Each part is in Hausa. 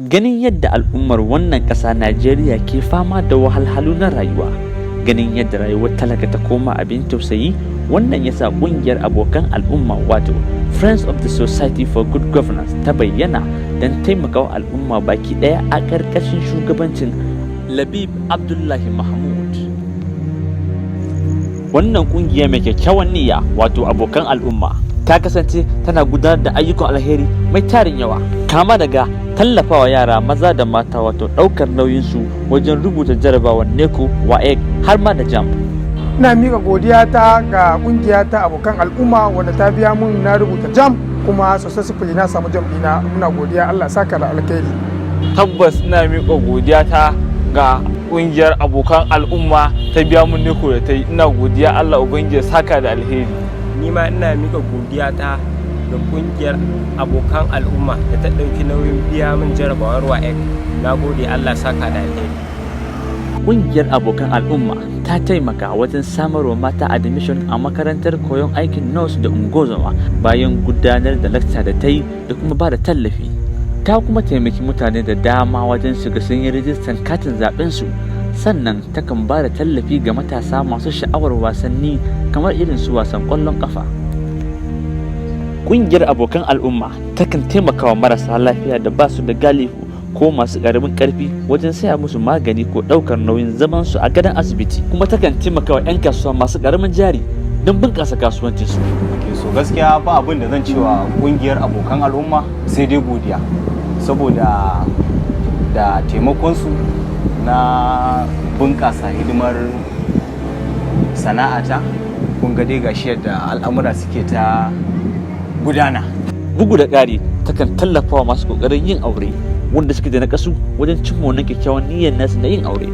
Ganin yadda al'ummar wannan ƙasa Najeriya ke fama da wahalhalu na rayuwa, ganin yadda rayuwar talaka ta koma abin tausayi, wannan yasa ƙungiyar abokan al'umma, wato Friends of the Society for Good Governance, ta bayyana don taimakawa al'umma baki ɗaya a ƙarƙashin shugabancin Labib Abdullahi Mahmud. Wannan ƙungiya mai kyakkyawan niyya, wato abokan al'umma, ta kasance tana gudanar da ayyukan alheri mai tarin yawa, kama daga tallafawa yara maza da mata, wato ɗaukar nauyinsu wajen rubuta jarabawar NECO, WAEC har ma da JAMB. Ina miƙa godiya ta ga kungiya ta abokan al'umma wanda ta biya mun na rubuta JAMB, kuma successfully na samu JAMB ɗina. Muna godiya, Allah saka da alkhairi. Tabbas ina miƙa godiya ta ga ƙungiyar abokan al'umma ta biya mun NECO da ta yi. Ina godiya, Allah ubangiji ya saka da alheri. Ni ma ina miƙa godiya ta ga kungiyar abokan al'umma da ta ɗauki nauyin biya min jarabawar WAEC. Na gode, Allah saka da alheri. Ƙungiyar abokan al'umma ta taimaka wajen samarwa mata admission a makarantar koyon aikin nurse da ungozoma bayan gudanar da lakca da ta yi da kuma ba da tallafi. Ta kuma taimaki mutane da dama wajen shiga sun yi rijistan katin zaben su. Sannan takan ba da tallafi ga matasa masu sha'awar wasanni kamar irin su wasan ƙwallon ƙafa. Ƙungiyar abokan al'umma takan taimakawa marasa lafiya da ba su da galihu ko masu ƙaramin ƙarfi wajen saya musu magani ko ɗaukar nauyin zaman su a gadon asibiti, kuma takan taimakawa 'yan kasuwa masu ƙaramin jari don bunƙasa kasuwancinsu. Ke so gaskiya ba abin da zan cewa kungiyar abokan al'umma sai dai godiya, saboda da taimakonsu na bunƙasa hidimar sana'ata. Kun ga dai gashi yadda al'amura suke ta gudana. Bugu da ƙari, takan tallafawa masu ƙoƙarin yin aure wanda suke da naƙasu wajen cimma wannan kyakkyawan niyyar nasu na yin aure.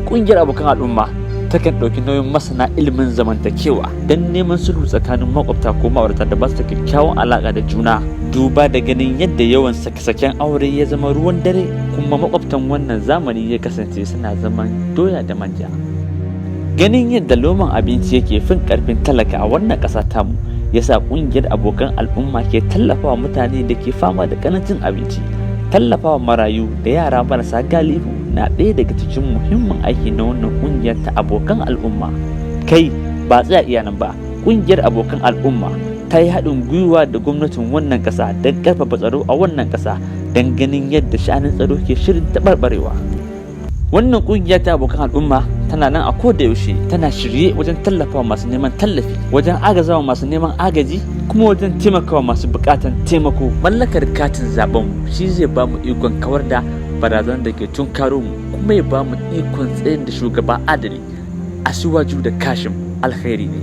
Ƙungiyar abokan al'umma takan ɗauki nauyin masana ilimin zamantakewa don neman sulhu tsakanin makwabta ko ma'aurata da ba su da kyakkyawan alaƙa da juna, duba da ganin yadda yawan sake-saken aure ya zama ruwan dare, kuma makwabtan wannan zamani ya kasance suna zaman doya da manja. Ganin yadda loman abinci yake fin karfin talaka a wannan ƙasa tamu, yasa ƙungiyar abokan al'umma ke tallafawa mutane da ke fama da ƙarancin abinci. Tallafawa marayu da yara marasa galihu na ɗaya daga cikin muhimmin aiki na wannan ƙungiyar ta abokan al'umma. Kai, ba tsaya iya nan ba, ƙungiyar abokan al'umma ta yi haɗin gwiwa da gwamnatin wannan ƙasa don ƙarfafa tsaro a wannan ƙasa, don ganin yadda sha'anin tsaro ke shirin taɓarɓarewa. Wannan ƙungiya ta abokan al'umma tana nan a koda yaushe, tana shirye wajen tallafawa masu neman tallafi, wajen agazawa masu neman agaji, kuma wajen taimakawa masu buƙatan taimako. Mallakar katin zaben shi zai ba mu ikon kawar da barazanar da ke tunkaro mu, kuma ya ba mu ikon tsayar da shugaba adali. Asiwaju da Kashim, alkhairi ne.